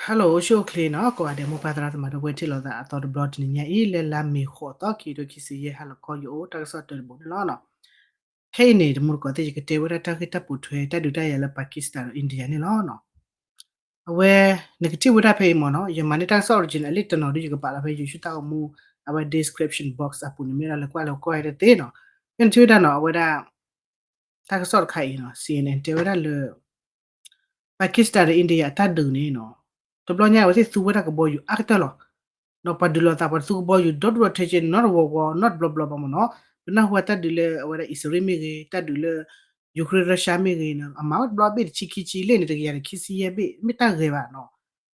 Hello အိၣ်ဆူၣ်အိၣ်ချ့နီၤ ကိးဂၤဒဲး မိၢ်ပၢ်သရၣ်သမါဒီပုၢ်ဝဲၢ်ထံၣ်လိာ်သးအသီတဘျီတနံၤညါအံၤ လၢလါမ့ၤဃိးသီ ခံကထိခံဆံယဲၢ် ဟါလီၤခီ ယအိၣ်တၢ်ကစီၣ်တၢတဘိန့ၣ်လီၤ. ခဲအံၤန့ၣ် တမူတကိးသ့ၣ် ယကတဲဝဲဒၣ်တၢ်ဂ့ၢ်တၢ်ပိာ်ထွဲ တၢ်ဒုးတၢ်ယၤလၢ Pakistan ဒီး India န့ၣ်လီၤ. အဝဲ နကထံၣ်ဝဲဒၣ်ဖဲအံၤမ့ၢ်နီၤ ယမၤန့ၢ်တၢ်ကစီၣ် original အလံာ်တနီၤဒီး ယကပာ်လီၤဖဲ YouTube တၢ်ဂီၤမူ အဝဲ description box အပူၤန့ၣ် မ့ၢ်ဒၣ်လဲၤကွၢ်လၢကွၢ်ဝဲတသ့နီၤ. ဖဲနထံၣ်ဝဲဒၣ်နီၤ အဝဲဒၣ် တၢ်ကစီၣ်တခါအံၤနီၤ စီၣ်အ့ၣ်အ့ၣ် တဲဝဲဒၣ်လၢ Pakistan ဒီး India အတၢ်ဒုးန့ၣ်နီၤ တဘျီညါအဝဲသ့ၣ်သူဝဲဒၣ်ကဘီယူၤအါကတၢၢ်လီၤ. ဒီးပှၤဒုးလိာ်သး ပှၤသူကဘီယူၤ ဒီဒူၣ်ဒီထၢက့ နီတဝီဝီ နီတဘျီဘျီဘၣ်မ့ၢ်နီၤ. ပနၢ်ဟူဝဲတၢ်ဒုးလၢအဝဲဒၣ် အံၣ်စရ့လးမ့ၢ်ဂ့ၤ တၢ်ဒုးလၢ Ukraine Russia မ့ၢ်ဂ့ၤနီၤ အမၤဝဲတဘျီဘ့ၣ်တဆံခံဆံ လ့ၣ်န့ၣ် တကယၤတဆံခံဆံယဲၢ်ဘ့ၣ် မ့ၢ်တၢ်ဂ့ၤဘၣ်နီၤ.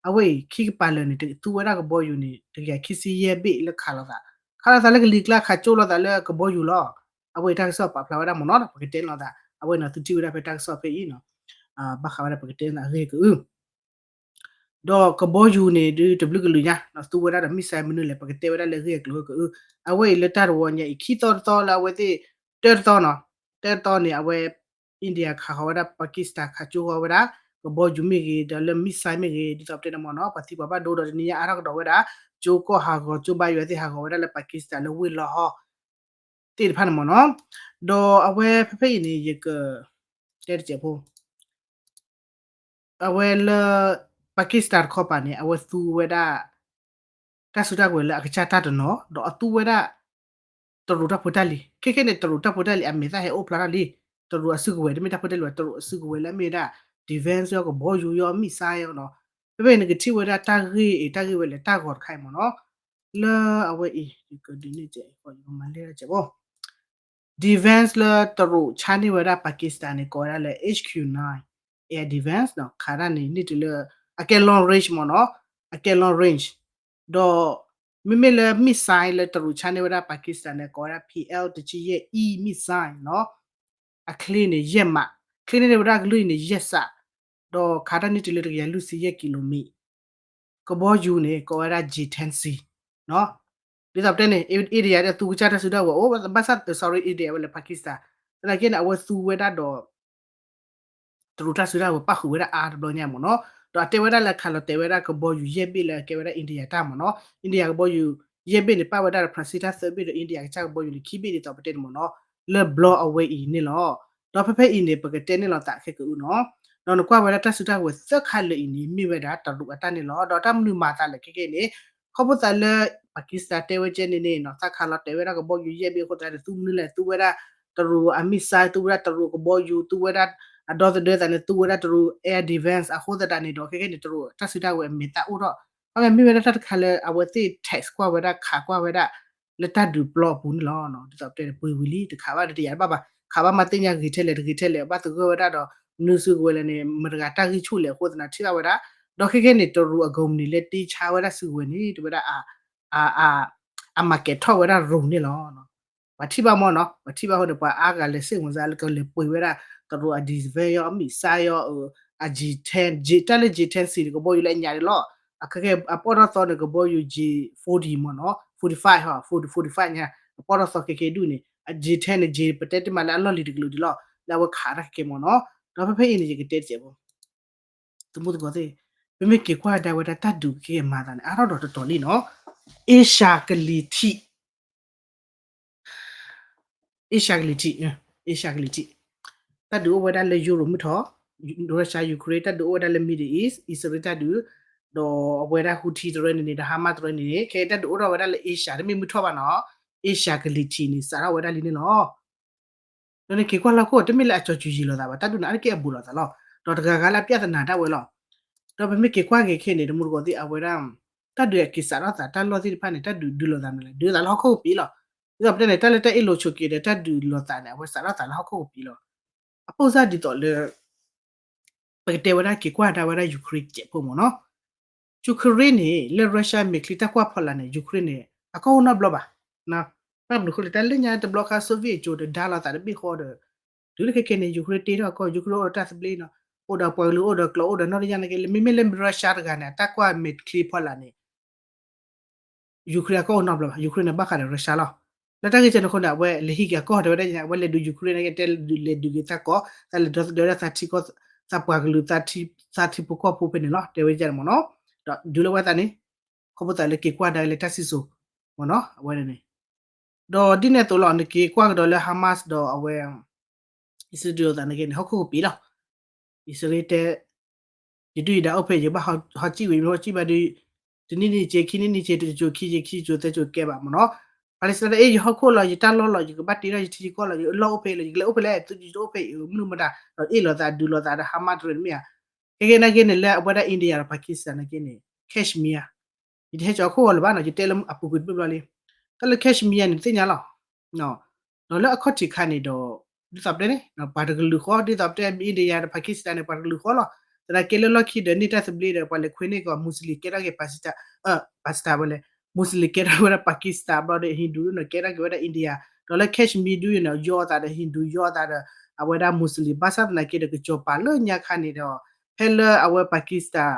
အဝဲအံၤ ခံကပၤလၢာ်န့ၣ် သူဝဲဒၣ်ကဘီယူၤန့ၣ် တကယၤခံဆံယဲၢ်ဘ့ၣ်လၢခးလိာ်သး ခးလိာ်သးလၢကလံၤကျါ ခးကၠိလိာ်သးလၢကဘီယူၤလီၤ. အဝဲအံၤတၢ်ကစီၣ်ပာ်ဖျါဝဲဒၣ်မ့ၢ်နီၤ ပကတဲန့ၢ်လိာ်သး အဝဲန့ၣ် သုထံၣ်ဝဲဒၣ်ဖဲတၢ်ကစီၣ်ဖဲအံၤနီၤ ဘၣ်ဃးဝဲဒၣ်ပကတဲန့ၢ်သးအဂ့ၢ်ကအု ဒီးကဘီယူၤန့ၣ်ဒုးတဘျုးကလုာ်ညါ သူဝဲဒၣ်ဒီး missile မနုၤလဲၣ် ပကတဲဝဲဒၣ်လၢအဂ့ၢ်အကျိၤကအု အဝဲအံၤလၢတၢ်တဝီညါအံၤ ခံသီတသီလၢအဝဲသ့ၣ် တၢတသီနီၤ တၢတသီန့ၣ် အဝဲ India ခးဃီၤဝဲဒၣ် Pakistan ခးကၠိဃီၤဝဲဒၣ် ကဘီယူၤမ့ၢ်ဂ့ၤ ဒီးလၢ missile မ့ၢ်ဂ့ၤ ဒ်သိးပတဲန့ၣ်မ့ၢ်နီၤ ပှၤသံပှၤဘၣ်ဒိဒီးတနံၤညါအါထီၣ်ကဒီးဝဲဒၣ် ကၠိကီၢ်ဟးဂီၤ ကၠိဘါယွၤသ့ၣ်ဟးဂီၤဝဲဒၣ်လၢ Pakistan လၢဝ့ၢ်လီၤဟီၣ် သ့ၣ်တဖၣ်န့ၣ်မ့ၢ်နီၤ. ဒီးအဝဲဖဲဖဲအံၤန့ၣ် ယက တဲတစဲးဖိ အဝဲလၢ Pakistan တခီပၤန့ၣ် အဝဲသူဝဲဒၣ် တၢ်စုတၢ်ကဝဲၤလၢအကစၢ်တၢ်တနီၤ ဒီးအသူဝဲဒၣ် တရူးတၢ်ဖိတၢ်လံၤ ခဲခဲန့ၣ် တရူးတၢ်ဖိတၢ်လံၤအမဲာ်သၣ်ဟဲအိၣ်ဖျါထီၣ်လံ တရူးအစုကဝဲၤ တမ့ၢ်တၢ်ဖိတၢ်လံၤဘၣ် တရူးအစုကဝဲၤလၢအမ့ၢ်ဝဲဒၣ် defense ယီၤ ကဘီယူၤယီၤ missile ယီၤနီၤ. ဖဲဖဲအံၤနကထံၣ်ဝဲဒၣ်တၢ်ဂ့ၢ်အံၤ တၢ်ဂ့ၢ်ဝဲလဲၣ် တၢ်ဂီၤတခါအံၤမ့ၢ်နီၤ လၢအဝဲအံၤ ယကဒုးန့ၢ်စဲး ယကမၤလဲၢ်တစဲးဖိ defense လၢတရူးဆါန့ၢ်ဝဲဒၣ် Pakistan န့ၣ် ကိးဝဲဒၣ်လၢ H Q nine air defense နီၤ ခးတၢ်န့ၣ် န့ၢ်တုၤလၢ အကဲ long range မ့ၢ်နီၤ အကဲ long range ဒီး မ့မ့ၢ်လၢ missile လၢတရူးဆါန့ၢ်ဝဲဒၣ် Pakistan န့ၣ် ကိးဝဲဒၣ် P L တဆံယဲၢ် E missile နီၤ အချ့န့ၣ် ယဲၢ်မး ချ့န့ၢ်ဝဲဒၣ်ကလုၢ်အံၤန့ၣ် ယဲၢ်စး ဒီးခးတၢ်န့ၢ်တုၤလၢတကယၤလွံၢ်ဆံယဲၢ် kilometer ကဘီယူၤန့ၣ် ကိးဝဲဒၣ် J ten C နီၤ ဒ်သိးပတဲန့ၣ် India ဒီးသူကစၢ်တၢ်စုတၢ်ဝဲၤအိၣ် ဘၣ်ဆၣ် sorry India ဝဲလၢ Pakistan သနာ်က့န့ၣ် အဝဲသူဝဲဒၣ်ဒီး တရူးတၢ်စုတၢ်ဝဲၤ ပၣ်ဃုာ်ဝဲဒၣ်အါတဘျီညါမ့ၢ်နီၤ ဒီးအတဲဝဲဒၣ်လၢခးလီၤတဲာ်ဝဲဒၣ်ကဘီယူၤယဲၢ်ဘ့ၣ်လၢအကဲဝဲဒၣ် India တၢ်မ့ၢ်နီၤ India ကဘီယူၤယဲၢ်ဘ့ၣ်န့ၣ် ပၣ်ဝဲဒၣ်ဒီး France တၢ်သၢဘ့ၣ်ဒီး India ကစၢ်ကဘီယူၤန့ၣ် ခံဘ့ၣ်ဒ်သိးပတဲန့ၣ်မ့ၢ်နီၤ လၢဘျီအဝဲအံၤန့ၣ်လီၤ. ဒီးဖဲဖဲအံၤန့ၣ် ပကတဲန့ၢ်လီၤသးခဲကအုနီၤ ဒီးနကွၢ်ဝဲဒၣ်တၢ်စုတၢ်ဝဲၤသၢခါလၢာ်အံၤန့ၣ် မ့ၢ်ဝဲဒၣ်တရူးအတၢ်န့ၣ်လီၤ. ဒီးတၢ်မနုၤမၤသးလဲၣ်ခဲကဲန့ၣ် ခီဖျိသးလၢ Pakistan တဲဝဲကဲန့ၣ်န့ၣ်နီၤ သးခးလီၤတဲာ်ဝဲဒၣ်ကဘီယူၤယဲၢ်ဘ့ၣ်အဃိသတးန့ၣ် သူမနုၤလဲၣ် သူဝဲဒၣ်တရူးအ missile သူဝဲဒၣ်တရူးကဘီယူၤ သူဝဲဒၣ်အဒီသဒၢသးန့ၣ် သူဝဲဒၣ်တရူး air defense အဃိသတးန့ၣ်ဒီး ခဲကဲန့ၣ် တရူးတၢ်စုတၢ်ဝဲၤအမဲာ်သၣ်အိၣ်ထီၣ် ခီမ့ၢ်မ့ၢ်ဝဲဒၣ်တၢ်တခါလၢအဝဲသ့ၣ် test ကွၢ်ဝဲဒၣ် ခးကွၢ်ဝဲဒၣ် လၢတၢ်ဒုးပျီအပူၤန့ၣ်လီၤ. ဒ်သိးပတဲန့ၣ် ပှ့ၤဝံၤလံ တခးဘၣ်ဒီးတယာ်တဘၣ်ဘၣ် ခးဘၣ်မးသ့ၣ်ညါဂ့ၤထဲလဲၣ် တဂ့ၤထဲလဲၣ် ဘၣ်သဂၢၢ်ဝဲဒၣ်ဒီး မနုၤစုကဝဲၤလဲၣ်န့ၣ် မတဂၤတၢ်ဂံၢ်ဆူၣ်လဲၣ်အဃိသတးန့ၣ် ထံၣ်ဘၣ်ဝဲဒၣ် ဒီးခဲကဲန့ၣ် တရူးအ company လၢတ့ဆါဝဲဒၣ်စုကဝဲၤန့ၣ် တဝဲဒၣ် အ အမၤကဲၤထီၣ်ဝဲဒၣ် drone န့ၣ်လီၤ. ပှၤထံၣ်ဘၣ်မ့ၢ်နီၤ ပှၤထံၣ်ဘၣ်အဃိန့ၣ် ပှၤအါဂၤလဲၤစိတ်ဝင်စားလၢကလဲၤပှ့ၤဝဲဒၣ် တရူးအ defense ယီၤ missile ယီၤ အ J ten တၢ်လၢ J ten C န့ၣ် ကဘီယူၤလၢအညါန့ၣ်လီၤ. အခဲကဲအပီၢ်ထီၣ်သီန့ၣ် ကဘီယူၤ J forty မ့ၢ်နီၤ forty-five ဟီ forty forty-five ညါ အပီၢ်ထီၣ်သီခဲကဲဒူၣ်န့ၣ် အ J ten န့ၣ် J ပတဲတမံၤလၢအလီၢ်လံၤတကလုာ်ဒံးလီၤ လၢအဝဲခးတၢ်ခဲကဲမ့ၢ်နီၤ ဒီးဖဲဖဲအံၤန့ၣ် ယကတဲတစဲးဖိ သမူသကိးသ့ၣ် ပမ့ၢ်က့ၤကွၢ်ဒၣ်ဝဲဒၣ်တၢ်ဒုးက့ၤအမၤသးန့ၣ် အါထီၣ်ဒီးတတီၤလံနီၤ အ့ၡၢၣ်ကလံၤထံး အ့ၡၢၣ်ကလံၤထံး အ့ၡၢၣ်ကလံၤထံး တၢ်ဒုးအိၣ်ဝဲဒၣ်လၢ Europe မုၢ်ထီၣ် Russia Ukraine တၢ်ဒုးအိၣ်ဝဲဒၣ်လၢ Middle East အံၣ်စရ့လးတၢ်ဒုး ဒီးအဝဲဒၣ် Houthi တရၢန့ၣ်န့ၣ် ဒီး Hamas တရၢန့ၣ်န့ၣ် ခဲအံၤတၢ်ဒုးအိၣ်ထီၣ်ဝဲဒၣ်လၢ အ့ၡၢၣ် တမ့ၢ်မုၢ်ထီၣ်ဘၣ်နီၤ အ့ၡၢၣ်ကလံၤထံးန့ၣ် စးထီၣ်ဝဲဒၣ်လံန့ၣ်လီၤ. ဒီးနက့ၤကွၢ်လီၤခိၣ် တမ့ၢ်လၢအကၠီၤစူၤယံာ်လိာ်သးဘၣ် တၢ်ဒုးန့ၣ် အါတက့ၢ်အဘူးလိာ်သးလီၤ. ဒီးတဂၤဂၤလၢအပျၢ်သနာ်ဒၣ်ဝဲလီၤ. ဒီးပမ့ၢ်က့ၤကွၢ်က့ၤခဲအံၤန့ၣ် တမူတကိးသ့ၣ်အဝဲဒၣ် တၢ်ဒုးအက့ၤစးထီၣ်သးတၢ်လီၢ်သ့ၣ်တဖၣ်န့ၣ် တၢ်ဒုးဒုးလိာ်သးမနုၤလဲၣ် ဒုးသးလၢဟီၣ်ခိၣ်ကပံာ်လီၤ. ဒ်သိးပတဲန့ၣ် တၢ်လၢတၢ်အ့ၣ်လိာ်ဆိးက့ဒီး တၢ်ဒုးလိာ်သးန့ၣ် အဝဲစးထီၣ်သးလၢဟီၣ်ခိၣ်ကပံာ်လီၤ. အပိၢ်စၢ်ဒ်သိးလၢ ပကတဲဝဲဒၣ်က့ၤကွၢ်ဒၣ်ဝဲဒၣ် Ukraine တစဲးဖိမ့ၢ်နီၤ Ukraine န့ၣ် လၢ Russia မဲာ်ချံတၢ်ကွၢ်ဖီလာ်န့ၣ် Ukraine န့ၣ် အကီၢ်အိၣ်နီတဘျီဘၣ်. ဘၣ်မနုၤအဃိလဲၣ် တၢ်လၢညါတဘျီခါ Soviet အစိၤဒီးဒါလိာ်သးတဘ့ၣ်ဃီဒီး တုၤလၢခဲခဲန့ၣ် Ukraine တ့ထီၣ်အကီၢ် Ukraine အိၣ်ဒီးတၢ်သဘျ့နီၤ အိၣ်ဒီးပှၤကလုာ်အိၣ်ဒီးကျိာ်အိၣ်ဒီးနီၢ်တယၢ်နာ်က့ မ့မ့ၢ်လၢ Russia တဂၤန့ၣ် အတၢ်ကွၢ်မဲာ်ချံဖီလာ်န့ၣ် Ukraine အကီၢ်အိၣ်နီတဘျီဘၣ် Ukraine န့ၣ်ဘၣ်ဃးဒီး Russia လီၤ. လၢတၢ်ဂ့ၢ်ကဲန့ၣ်အဃိန့ၣ် အဝဲလဲၤဟံးက့ၤအကီၢ်တဲဝဲဒၣ် အဝဲလဲၤဒုး Ukraine န့ၣ် တဲလဲၤဒုးက့ၤသးကီၢ် သးလဲၤဒီသဒၢဒၣ်သးထံကီၢ် သးပှၤကလုာ် သးထံဖိကီၢ်ဖိဖဲန့ၣ်လီၤ တဲဝဲဒ်န့ၣ်မ့ၢ်နီၤ. ဒီးဒုးလၢဝဲသးန့ၣ် ခီဖျိသးလၢက့ၤကွၢ်ဒါလၢတၢ်စံၣ်စိၤမ့ၢ်နီၤ အဝဲန့ၣ် ဒီးဒ်န့ၣ်အသိးလီၤ နက့ၤကွၢ်ကဒီးလၢ Hamas ဒီးအဝဲ အံၣ်စရ့လးသးနာ်က့န့ၣ် ဟီၣ်ခိၣ်ကပံာ်လီၤ. အံၣ်စရ့လးတဲ ယဒုၣ်ယဒါအိၣ်ဖဲ ယဘၣ်ဟီၣ်စံၣ်ဝံၤ မ့ၢ်ဟီၣ်စံၣ်ဘၣ်ဒီး တနံၣ်နံၣ်စ့ ခံနံၣ်နံၣ်စ့ တစိၤခံစ့ ခံစိၤသၢစိၤကဲဘၣ်မ့ၢ်နီၤ. Palestine တဲ အ့ၣ် ယဟီၣ်ခိၣ်လီၤ ယတၢ်လီၢ်လီၤ ယကဘၣ်တ့ထီၣ်ယထံယကီၢ်လီၤ ယလီၢ်အိၣ်ဖဲအံၤလီၤ ယကလဲၤအိၣ်ဖဲလဲၣ် သုယတအိၣ်ဖဲအံၤ မနုၤမတၤ ဒီးအ့ၣ်လိာ်သးဒုးလိာ်သးဒီး Hamas တရၢၣ်တမ့ၢ်ဧါ. ခဲကဲနာ်က့န့ၣ် လၢအဝဲဒၣ် India ဒီး Pakistan နာ်က့န့ၣ် Kashmir ယတဟဲကၠီၤခိၣ်ဂီၤလၢၤဘၣ်နီၤ ယတဲလၢအပူၤကွံာ်တဘျီဘျီလံ. တၢ်လၢ Kashmir န့ၣ် သ့ၣ်ညါလီၤ. ဒီးလၢအခီၣ်ထံးခါန့ၣ်ဒီး ဒ်သိးပတဲန့ၣ် ပှၤတကလုာ်ဃီ ဒ်သိးပတဲ India ဒီး Pakistan န့ၣ် ပှၤတကလုာ်ဃီလီၤ. သနာ်က့လၢလီၢ်ခံဒီးန့ၢ်တၢ်သဘျ့ဒီး ပှၤလဲၤခွဲးန့ၢ်ကီး Muslim ကဲထီၣ်က့ၤ Pakistan, Pakistan ဝဲလဲၣ်, Muslim ကဲထီၣ်ဝဲဒၣ် Pakistan ဘျီဒီး Hindu ဒုးန့ၣ် ကဲထီၣ်က့ၤဝဲဒၣ် India, ဒီးလၢ Kashmir ဒုးန့ၣ် ယီအသးဒီး Hindu ယီအသးဒီး အဝဲဒၣ် Muslim ဘၣ်ဆၣ်သနာ်က့ဒီး ကစီၤပၤလၢညါခါန့ၣ်ဒီး ဖဲလၢအဝဲ Pakistan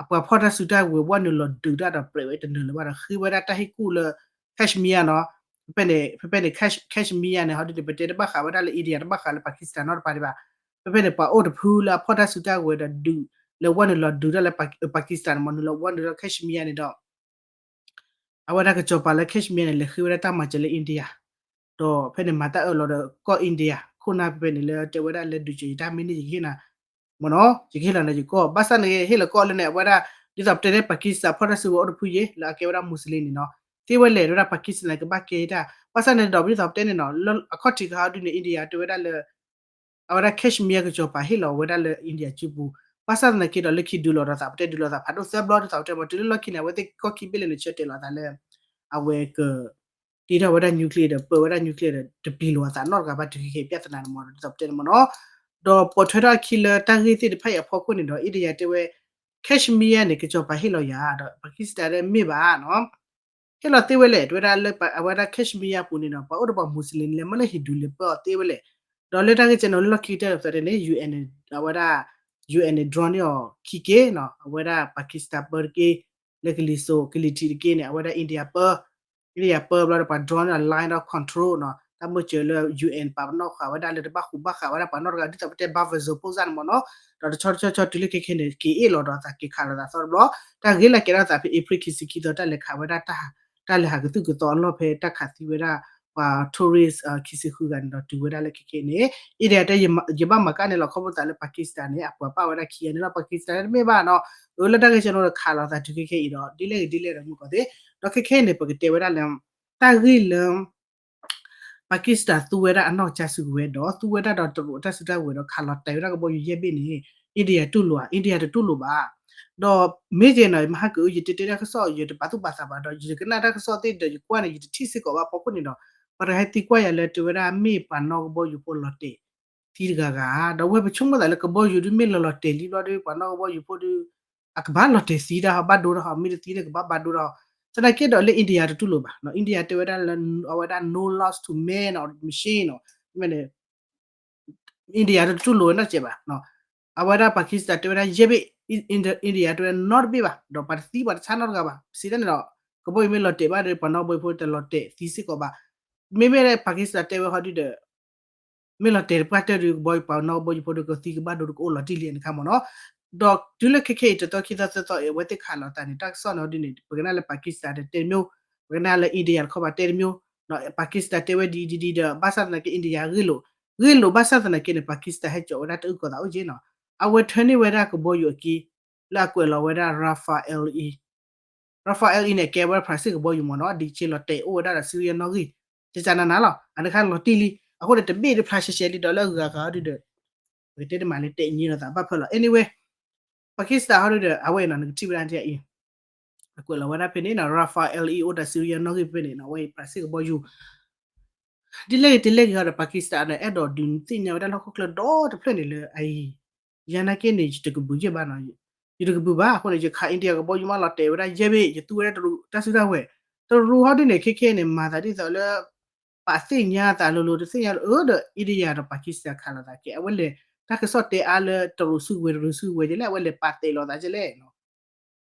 အပှၤဖီၣ်တၢ်စုတၢ်ဝဲၤဝီနုာ်လီၤဒုးတၢ်ဒီးပြဲးဝဲတနၢၤလၢၤဘၣ်ဒီး ဃ့ဝဲဒၣ်တၢ်ဟ့ၣ်ကူၣ်လၢ Kashmir နီၤ, ဖဲဖဲန့ၣ် ဖဲဖဲန့ၣ် Kashmir န့ၣ် ဟီဒ်န့ၣ် ပတဲတဘၣ်ဃးဝဲဒၣ်လၢ India တဘၣ်ဃးလၢ Pakistan နီတပၤဒံးဘၣ်. ဖဲဖဲန့ၣ် ပှၤအိၣ်တဖုလၢအဖီၣ်တၢ်စုတၢ်ဝဲၤဒီးဒုး လဲၤဝီနုာ်လီၤဒုးတၢ်လၢ Pakistan န့ၣ်မ့ၢ် နုာ်လီၤဝီနုာ်လီၤ Kashmir န့ၣ်ဒီး အဝဲဒၣ်ကစီၤပၤလၢ Kashmir န့ၣ် လဲၤဃ့ဝဲဒၣ်တၢ်မၤစၢၤလၢ India, ဒီးဖဲန့ၣ်မၤတၢ်အၢၣ်လီၤဒီးကီၢ် India ခိၣ်နၢ်ဖဲဖဲန့ၣ်လၢတဲဝဲဒၣ်လၢဒုးစၢၤယတၢ်မ့ၢ်န့ၢ်ယကဟ့ၣ်နၤ မ့ၢ်နီၤ ယကဟ့ၣ်လီၤနၤယကီၢ် ဘၣ်ဆၣ်န့ၣ်ဟ့ၣ်လီၤကီၢ်လၢန့ၣ် အဝဲဒၣ် ဒ်သိးပတဲန့ၣ် Pakistan ဖီၣ်တၢ်စုကဝဲၤအိၣ်တဖုယ့ၣ် လၢအကဲဝဲဒၣ် Muslim န့ၣ်နီၤ သ့ဝဲလဲၣ် တဲဝဲဒၣ် Pakistan န့ၣ် ကဘၣ်ကဲတၢ် ဘၣ်ဆၣ်န့ၣ်ဒီး ဒ်သိးပတဲန့ၣ်နီၤ လၢအခီၣ်ထံးခါအီၤဒုးန့ၣ် India တဲဝဲဒၣ်လၢ အဝဲဒၣ် Kashmir ကစီၤပၤဟ့ၣ်လီၤဝဲဒၣ်လၢ India စုပူၤ, ဘၣ်ဆၣ်သနာ်က့ဒီးလၢခံဒုးလိာ်ဒီးသး ပတဲဒုးလိာ်သးဖးဒိၣ်သၢဘျီ ဒ်သိးပတဲမ့ၢ် တုၤလၢလီၢ်ခံန့ၣ် အဝဲသ့ၣ်ကီၢ်ခံဘ့ၣ်လဲၣ်န့ၣ် ဆၢတဲာ်လီၤသးလၢ အဝဲက တ့ထီၣ်ဝဲဒၣ် nuclear ဒီး ပၢဝဲဒၣ် nuclear ဒီး တပျံၤလိာ်အသးနီတဂၤဘၣ် တုၤခဲခဲအံၤ ပြဿနာန့ၣ်မ့ၢ် ဒ်သိးပတဲန့ၣ်မ့ၢ်နီၤ, ဒီးပိာ်ထွဲထီၣ်အခံလၢတၢ်ဂ့ၢ်သ့ၣ်တဖၣ်အံၤအဖီခိၣ်န့ၣ်ဒီး India တဲဝဲ Kashmir န့ၣ် ကစီၤပၤဟ့ၣ်လီၤယၤ ဒီး Pakistan တဲမ့ၢ်ဘၣ်နီၤ ဟ့ၣ်လီၤသ့ဝဲလဲၣ် တဲဝဲဒၣ်လၢအဝဲဒၣ် Kashmir ပူၤန့ၣ်ဒီး ပှၤအိၣ်ဒီးပှၤ Muslim လဲၣ် မ့ၢ်လၢ Hindu လဲၣ် ပၢအီၤသ့ဝဲလဲၣ်, ဒီးလၢတၢ်ဂ့ၢ်ကဲန့ၣ် လၢလီၢ်ခံကတၢၢ်ဒီးသတးန့ၣ် UN န့ၣ် အဝဲဒၣ် UN န့ၣ် drone န့ၢ်အီၤခံက့ၢ်နီၤ အဝဲဒၣ် Pakistan ပၢတက့ၢ်, လၢကလံၤစိး ကလံၤထံးတက့ၢ်န့ၣ် အဝဲဒၣ် India ပၢ India ပၢဘျီဒီးပှၤ drone န့ၢ်အီၤ line of control နီၤ, တၢ်မၢစၢၤလၢ UN ပာ်ပနီၣ်ဃာ်ဝဲဒၣ်လၢတဘၣ်ဃူဘၣ်ဃးဝဲဒၣ်ပှၤနီတဂၤ ဒ်သိးပတဲ buffer zone ဖိစၢ်န့ၣ်မ့ၢ်နီၤ, ဒီးတဆီတဆီဆီတုၤလၢခဲခဲန့ၣ် က့ၤအ့ၣ်လိာ်ဒီးသးက့ၤခးလိာ်သးသီတဘျီ, တၢ်ဂ့ၢ်လၢကဲထီၣ်သးဖဲ April ခံဆံခံသီ တၢ်လဲၤခးဝဲဒၣ်တၢ် တၢ်လဲၤဟးကသုၣ်ကသီအလီၢ်ဖဲတၢ်ခးသံဝဲဒၣ် ပှၤ tourist ခံဆံဃုဂၤန့ၣ်ဒီးတုၤဝဲဒၣ်လၢခဲခဲန့ၣ် India တဲ ယဘၣ်မၤကၣ်န့ၣ်လီၤ ခီဖျိသးလၢ Pakistan န့ၣ် အပှၤပာ်ဝဲဒၣ်ခံဂၤန့ၣ်လီၤ Pakistan တမ့ၢ်ဘၣ်နီၤ, အၢ လၢတၢ်ဂ့ၢ်ကဲန့ၣ်ဒီးခးလိာ်သးတုၤခဲခဲအံၤဒီး ဒ်လဲၣ်ဂ့ၤဒ်လဲၣ်ဒီးမုၢ်ကီၢ်သ့ၣ်, ဒီးခဲခဲန့ၣ် ပကတဲဝဲဒၣ်လၢ တၢ်ဂ့ၢ်လၢ Pakistan သူဝဲဒၣ်အနီၢ်ကစၢ်စုကဝဲၤဒီး သူဝဲဒၣ်ဒီးတရူးအတၢ်စုတၢ်ဝဲၤဒီးခးလီၤတဲာ်ဝဲဒၣ်ကဘီယူၤယဲၢ်ဘ့ၣ်န့ၣ် India တူၢ်လိာ်ဧါ, India တတူၢ်လိာ်ဘၣ်. ဒီးမ့ၢ်ကဲနီၤ မဟါကအု ယတတဲတၢ်ကစီၣ် ယတပာ်သူၣ်ပာ်သးဘၣ်ဒီး ယကနၣ်တၢ်ကစီၣ်သ့ၣ်ဒီး ယကွၢ်န့ၣ် ယတထံၣ်စ့ၢ်ကီးဘၣ်ဖီခိၣ်န့ၣ်ဒီး ပှၤတဟဲသံကွၢ်ယၤလၢတဲဝဲဒၣ်မ့ၢ်ပှၤနီၣ်ကဘီယူၤဖိလီၤတဲာ် သံတဂၤဂၤ, ဒီးဝဲပဆိကမိၣ်သးလၢကဘီယူၤဒုးမ့ၢ်လီၤလီၤတဲာ်လံဘျီဒီး ပှၤနီၣ်ကဘီယူၤဖိဒုး အကဘၣ်လီၤတဲာ်သံတၢ် ဘၣ်ဒိတၢ်ဟီ မ့ၢ်တသံဒီးကဘၣ်ဘၣ်ဒိတၢ်ဟီ, သနာ်က့ဒီးလၢ India တတူၢ်လိာ်ဘၣ်နီၤ, India တဲဝဲဒၣ်လၢ အဝဲဒၣ် no loss to man or machine နီၤ, မ့ၢ်န့ၣ် India တတူၢ်လိာ်ဝဲနီတစဲးဘၣ်နီၤ, အဝဲဒၣ် Pakistan တဲဝဲဒၣ်ယဲၢ်ဘ့ၣ်, India တဲဝဲဒၣ်နီတဘ့ၣ်ဘၣ်, ဒီးပှၤတသံပှၤတဆါနီတဂၤဘၣ်, စံးတၢ်န့ၣ်ဒီး ကဘီယူၤမ့ၢ်လီၤတဲာ်ဘၣ်ဒီး ပှၤနီၣ်ကဘီယူၤဖိတလီၤတဲာ်သံစ့ၢ်ကီးဘၣ်, မ့မ့ၢ်လၢ Pakistan တဲဝဲဟီဒုဒီး မ့ၢ်လီၤတဲာ်တပှၢ်တၢၢ်ဒီး ကဘီယူၤပှၤနီၣ်ကဘီယူၤဖိဒီးကသံကဘၣ်ဒိတကအိၣ်လီၤတံၢ်လံန့ၣ်ခါမ့ၢ်နီၤ, ဒီးတုၤလၢခဲခဲအံၤတသီခံသီသၢသီအံၤ အဝဲသ့ၣ်ခးလီၤသးန့ၣ် တၢ်ကစီၣ်န့ၣ်ဟီဒုန့ၣ် ပကနၣ်လၢ Pakistan တဲတမျိုး, ပကနၣ်လၢ India တခီဘၣ်တဲတမျိုး, Pakistan တဲဝဲဒ်အံၤဒ်အံၤဒီး ဘၣ်ဆၣ်သနာ်က့ India ဂ့ၢ်လိာ်, ဂ့ၢ်လိာ်ဘၣ်ဆၣ်သနာ်က့န့ၣ် Pakistan ဟဲကၠီၤဝဲဒၣ်တအုၣ်ကီၤသးအိၣ်က့နီၤ, အဝဲထၢန့ၢ်ဝဲဒၣ်ကဘီယူၤအက့ လၢအကွဲးလီၤဝဲဒၣ် Rafale Rafale အံၤန့ၣ် ကဲဝဲဒၣ် France ကဘီယူၤမ့ၢ်နီၤ, ဒ်ဆ့လီၤတဲာ်အိၣ်ဝဲဒၣ်ဒီး Syria နီၣ်ဂံၢ်, ကကနနၤလီၤ, အန့ၣ်ခါလီၤတံၢ်လံ, အဃိန့ၣ် တဘ့ၣ်တဖျါရှဲရှဲလံ ဒီးလၢအဂၤဂၤဟီဒုဒီး ပကတဲတမံၤလၢတဲာ်ညံလိာ်သးဘၣ်ဖၢလီၤ, anyway, Pakistan ဟီဒုဒီး အဝဲအံၤနီၤ နကထံၣ်ဝဲဒၣ်ယအံၤ, အကွဲးလီၤဝဲဒၣ်ဖဲန့ၣ်နီၤ Rafale အံၤအိၣ်ဒီး Syria နီၣ်ဂံၢ်ဖဲန့ၣ်နီၤ, အဝဲအံၤ France ကဘီယူၤ ဒ်လဲၣ်ဂ့ၤဒ်လဲၣ်ဂ့ၤဟီဒီး Pakistan န့ၣ် အဲၣ်ဒိးဒုးသ့ၣ်ညါဝဲဒၣ်လၢဟီၣ်ခိၣ်ချၢဒီတဖျၢၣ်န့ၣ်လၢအအံၤ, ယၤနာ်က့န့ၣ် ယတကဘုးယဲၢ်ဘၣ်နီၤ, ယတကဘုးဘၣ်, အဃိန့ၣ် ယခး India ကဘီယူၤမးလီၤတဲာ်ဝဲဒၣ်ယဲၢ်ဘ့ၣ်, ယသူဝဲဒၣ်တရူးတၢ်စုတၢ်ဝဲၤ, တရူးဟီဒုန့ၣ် ခဲခဲန့ၣ် မၤသးဒ်သိးလၢ ပာ်သ့ၣ်ညါသးလိၤလိၤ တသ့ၣ်ညါလၢအၢဒီး India ဒီး Pakistan ခးလိာ်သးကဲ အဝဲလဲၤ တၢ်ကစီၣ်တဲအါလၢတရူးစုကဝဲၤ တရူးစုကဝဲၤကဲလဲၣ် အဝဲလဲၤပာ်တဲာ်လိာ်သးကဲလဲၣ်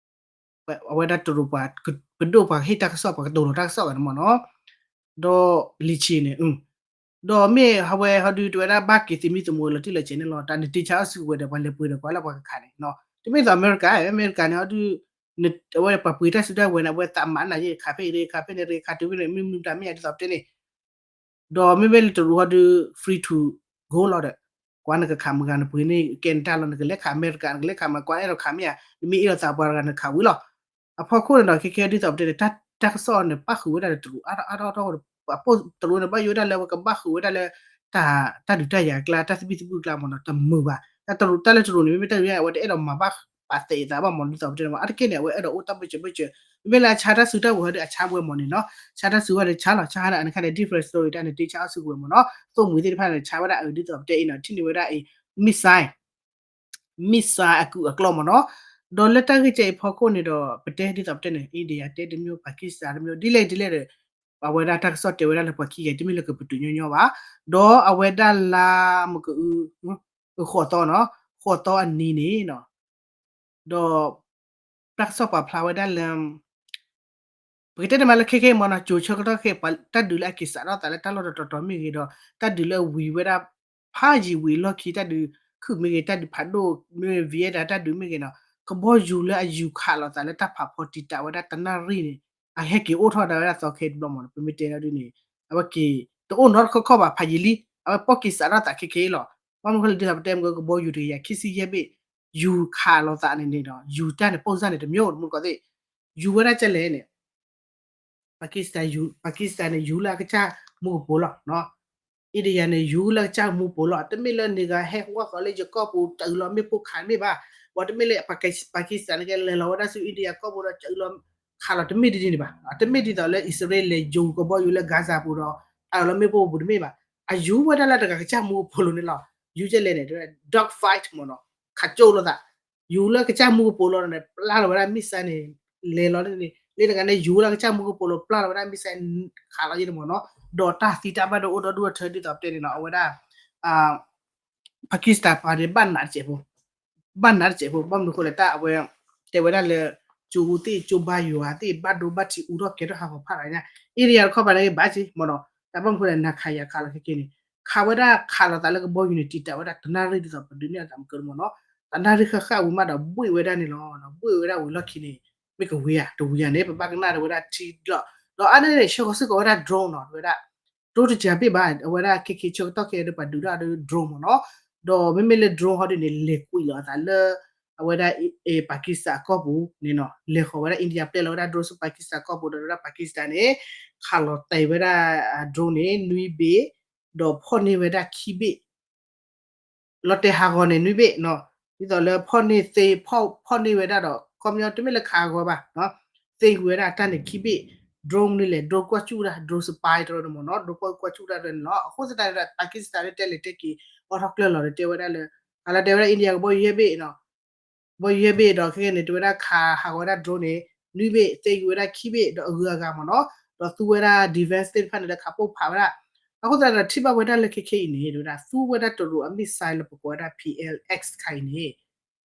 အဝဲဒၣ်တရူးပှၤ ပဒိၣ်ပှၤဟ့ၣ်တၢ်ကစီၣ် ပှၤကတိၤလိာ်တၢ်ကစီၣ်ဂၤန့ၣ်မ့ၢ်နီၤ, ဒီးလံာ်ဆံးန့ၣ်, ဒီးမ့ၢ်အဝဲဟီဒုတဲဝဲဒၣ်ဘၣ်က့ၤသမံသမိးလီၤတံၢ်လီၤဆဲးန့ၣ်လီၤ, တၢ်နတ့ဆါအီၣ်စုကဝဲၤဒီး ပှၤလဲၤပှ့ၤဒီးကွၢ်လၢပှၤကခးန့ၣ်, တမ့ၢ်သိးအမဲရကၤ, အမဲရကၤန့ၣ်ဟီဒု အဝဲပှၤပှ့ၤတၢ်စုတၢ်ဝဲၤန့ၣ် အဝဲသးမၤနၤယဲ ခးဖဲအံၤ ခးဖဲန့ၣ် ခးတုၤဖဲန့ၣ် မ့ၢ်မနုၤတၢ်မ့ၢ်ယၤဒ်သိးပတဲန့ၣ် ဒီးမ့မ့ၢ်လၢတရူးဟီဒုး free to go လီၤဒီး ကွၢ်နကခးမတၤဂၤနပှ့ၤန့ၢ်ကဲနတၢ်လီၤ နကလဲၤခးအမဲရကၤ နကလဲၤခးမတၤ ကွၢ်အဲၣ်ဒိးခးမ့ၢ်ဧါ နမ့ၢ်အဲၣ်ဒိးသးပှၤတဂၤနခးဝံၤလီၤ. အဖီခိၣ်န့ၣ်ဒီး ခဲခဲဒ်သိးပတဲန့ၣ် တၢ်ကစီၣ်န့ၣ် ပၣ်ဃုာ်ဝဲဒၣ်လၢတရူးအါထီၣ်အါထီၣ်အါထီၣ် အပိၢ်တရူးန့ၣ် ဘၣ်ယိၣ်ဝဲဒၣ်လၢအဝဲကဘၣ်ဃုာ်ဝဲဒၣ်လၢ တၢ်ဒုးတၢ်ယၤအကျါ တၢ်သဘံၣ်သဘုၣ်အကျါမ့ၢ်နီၤ တမုာ်ဘၣ်. တၢ်တရူး တၢ်လၢတရူးန့ၣ် မ့မ့ၢ်တၢ်ဒုးတၢ်ယၤ အဝဲတအဲၣ်ဒိးမၤဘၣ်ပာ်သဲးအသးဘၣ်မ့ၢ်နီၤ ဒ်သိးပတဲန့ၣ် အါတက့ၢ်န့ၣ် အဝဲအဲၣ်ဒိးအိၣ်တၢ်ဘၢၣ်စၢၤဘၢၣ်စၢၤ မ့မ့ၢ်လၢအဆါတၢ်စုတၢ်ဝဲၤဟီဒုး အဆါဝဲမ့ၢ်န့ၣ်နီၤ ဆါတၢ်စုဝဲဒၣ်ဆါလီၤ ဆါဟါန့ၣ် အနခါန့ၣ် different story တၢ်န့ၣ် တ့ဆါအီၣ်စုကဝဲၤမ့ၢ်နီၤ သိၣ်မှံၤသ့ၣ်တဖၣ်န့ၣ် ဆါဝဲဒၣ်အဒ်သိးပတဲအံၤနီၤ ထံၣ်န့ၢ်ဝဲဒၣ်အံၤ missile missile အကုာ်အကျီၢ်မ့ၢ်နီၤ ဒီးလၢတၢ်ဂ့ၢ်ကဲအံၤဖီခိၣ်န့ၣ်ဒီး ပတဲဒ်သိးပတဲန့ၣ် India တဲတမျိုး Pakistan တမျိုး ဒ်လဲၣ်ဒ်လဲၣ်ဒီး အဝဲဒၣ်တၢ်ကစီၣ်တဲဝဲဒၣ်လၢပှၤခံဂၤတမ့ၢ်လၢကပတုာ်ညီညီဘၣ် ဒီးအဝဲဒၣ်လါမက ဃိးသီနီၤ ဃိးသီအနံၤန့ၣ် ဒီး တၢ်ကစီၣ်ပာ်ဖျါဝဲဒၣ်လၢ ပကတဲတမံၤလၢခဲခဲအံၤမ့ၢ်နီၤ ကၠိဆၢကတီၢ်ခဲအံၤ တၢ်ဒုးလၢအက့ၤစးထီၣ်သးလၢတၢ်လီၢ်တတီၤတီၤမ့ၢ်ဂ့ၤဒီး တၢ်ဒုးလၢဝံၤဝဲဒၣ် ဖးယံာ်ဝံၤလီၢ်ခံ တၢ်ဒုးခုၣ်မ့ၢ်ဂ့ၤ တၢ်ဒုးဖးဒိၣ်မ့ၢ်ဂ့ၤ Vietnam တၢ်ဒုးမ့ၢ်ဂ့ၤနီၤ ကဘီယူၤလၢအယူၤခးလိာ်သးလၢတၢ်ဖးဖီတံာ်တာ်ဝဲဒၣ်တနၣ်ရံၣ်န့ၣ် အဟဲက့ၤအိၣ်ထီၣ်ဒၣ်ဝဲဒၣ်သီခဲအံၤတဘျီမ့ၢ်နီၤ ပမ့ၢ်တဲဒ်န့ၣ် အဝဲက့ၤတအိၣ်နီတခီခီဘၣ် ဖးယံာ်လံ အဝဲပီၣ်က့ၤစးထီၣ်သးခဲခဲအံၤလီၤ ဘၣ်မနုၤဃိလဲၣ်ဒ်သိးပတဲမ့ၢ်ကဘီယူၤတကယၤခံဆံယဲၢ်ဘ့ၣ် ယူၤခးလိာ်သးန့ၣ်န့ၣ်ဒီး ယူၤတၢ်န့ၣ် ပိၢ်စၢ်န့ၣ်တမျိုး တမူတကိးသ့ၣ် ယူၤဝဲဒၣ်ကလဲၣ်န့ၣ် Pakistan ယူၤ Pakistan န့ၣ် ယူၤလၢအကစၢ်မူကပိာ်လီၤ India န့ၣ် ယူၤလၢအကစၢ်မူကပိာ်လီၤ တမ့ၢ်လၢန့ၣ်ဂၤဟဲဟူဝဲဃီလၢယကီၢ်ပူၤ တအုးလီၤမ့ၣ်ပိၢ်ခးတမ့ၢ်ဘၣ် ဝံၤတမ့ၢ်လၢ Pakistan န့ၣ်ကလဲၤလီၤဝဲဒၣ်ဆူ India ကီၢ်ပူၤဒီး တအုးလီၤခးလီၤတမ့ၢ်ဒ်န့ၣ်ဘၣ် တမ့ၢ်ဒ်သိးလၢ အံၣ်စရ့လး လဲၤယူၤကဘီယူၤလၢ Gaza ပူၤဒီး တအုးလီၤမ့ၣ်ပိၢ်ပူၤတမ့ၢ်ဘၣ် အယူၤဝဲဒၣ်လၢတဂၤကစၢ်မူကပိာ်လိၤန့ၣ်လီၤ ယူၤကလဲၣ်န့ၣ် dog fight မ့ၢ်နီၤ ခးကၠိလိာ်သး ယူၤလၢကစၢ်မူကပိာ်လိၤန့ၣ် ပျၢ်လီၤဝဲဒၣ် missile န့ၣ် လဲၤလီၤန့ၣ် လၢတဂၤန့ၣ် ယူၤလၢကစၢ်မူကပိာ်လိၤ ပျၢ်လီၤဝဲဒၣ် missile ခးလီၤယဲန့ၣ်မ့ၢ်နီၤ ဒီးတၢ်သံတၢ်ဘၣ်ဒိအိၣ်ဒီဒူၣ်အထၢဒ်သိးပတဲန့ၣ်နီၤ အဝဲဒၣ် Pakistan ပှၤန့ၣ် ဘၣ်နးတစဲးဖိ ဘၣ်နးတစဲးဖိ ဘၣ်မနုၤဃိလဲၣ် တၢ်အဝဲ တဲဝဲဒၣ်လၢ ကၠိသ့ၣ် ကၠိဘါယွၤသ့ၣ် ဘၣ်ဒိဘၣ်ထံးအူထီၣ်ကဲထီၣ်ဟးဂီၤဖးလီၤညါ India တခီပၤန့ၣ် ဘၣ်က့ၤမ့ၢ်နီၤ တၢ်ဘၣ်မနုၤဃိလဲၣ် နၤခးယၤခးလီၤခဲက့ၤန့ၣ် ခးဝဲဒၣ်ခးလိာ်သးလၢကဘီယူၤန့ၣ် တံာ်တာ်ဝဲဒၣ်တနၣ်ရံၣ်ဒ်သိးပဒုးန့ၢ်အသးမုၢ်ကၢမ့ၢ်နီၤ တနၣ်ရံၣ်ဃၣ်ဃၣ်ဝံၤမးဒီး ဘှ့ၣ်ဝဲဒၣ်န့ၣ်လီၤ ဘှ့ၣ်ဝဲဒၣ်ဝံၤလီၢ်ခံန့ၣ် မ့ၢ်ကဝံၤဧါ တဝံၤဧါန့ၣ် ပဘၣ်ကနၣ်ဒီးဝဲဒၣ်ထံလီၤ ဒီးအါန့ၣ်န့ၣ် ဆှၢဃီၤစ့ၢ်ကီးဝဲဒၣ် drone နီၤ ဝဲဒၣ် drone တစှၤဘ့ၣ်ဘၣ် အဝဲဒၣ်ခဲခဲဆၢကတီၢ်ခဲအံၤဒီးပှၤဒုးတၢ်ဒီး drone မ့ၢ်နီၤ ဒီးမ့မ့ၢ်လၢ drone ဟီဒ်န့ၣ် လဲၤကွံာ်လီၤအသးလၢ အဝဲဒၣ် Pakistan အကီၢ်ပူၤန့ၣ်နီၤ လဲၤဃီၤဝဲဒၣ် India ပျဲလီၤဝဲဒၣ် drone ဆူ Pakistan အကီၢ်ပူၤဒီးဝဲဒၣ် Pakistan န့ၣ် ခးလီၤတဲာ်ဝဲဒၣ် drone န့ၣ် နွံဘ့ၣ် ဒီးဖီၣ်န့ၢ်ဝဲဒၣ်ခံဘ့ၣ် လီၤတဲာ်ဟးဂီၤန့ၣ်နွံဘ့ၣ်နီၤ ဒ်သိးလၢဖီၣ်န့ၢ်သ့ ဖီၣ်န့ၢ်ဝဲဒၣ်ဒီး ခီပညီတမ့ၢ်လၢခးဟးဂီၤဘၣ် သ့ဝဲဒၣ်တၢ်န့ၣ်ခံဘ့ၣ် drone န့ၣ်လဲၣ် drone ကွၢ်စူၣ်ဝဲဒၣ် drone spy တရၢန့ၣ်မ့ၢ်နီၤ drone ကွၢ်စူၣ်တၢ်တရၢန့ၣ်လီၤ အဃိသတးဒီး Pakistan န့ၣ်တဲလဲၤတဲက့ၤ အီထီၣ်ကျၢၢ်လီၤဒီးတဲဝဲဒၣ်လၢ အလီၤတဲဝဲဒၣ် India ကဘီယူၤယဲၢ်ဘ့ၣ်နီၤ ကဘီယူၤယဲၢ်ဘ့ၣ်ဒီးခဲကနံၣ်န့ၣ် တဲဝဲဒၣ်ခးဟးဂီၤဝဲဒၣ် drone န့ၣ် နွံဘ့ၣ် သ့ဝဲဒၣ်ခံဘ့ၣ်ဒီးအဂုၤအဂၤမ့ၢ်နီၤ ဒီးသူဝဲဒၣ် defense သ့ၣ်တဖၣ်န့ၣ်လၢခးပိၢ်ဖးဝဲဒၣ် အဃိသတးဒီးထံၣ်ဘၣ်ဝဲဒၣ်လၢခဲခဲအံၤန့ၣ် တဲဝဲဒၣ် သူဝဲဒၣ်တရူးအ missile လၢပကိးဝဲဒၣ် P L X တခါအံၤန့ၣ်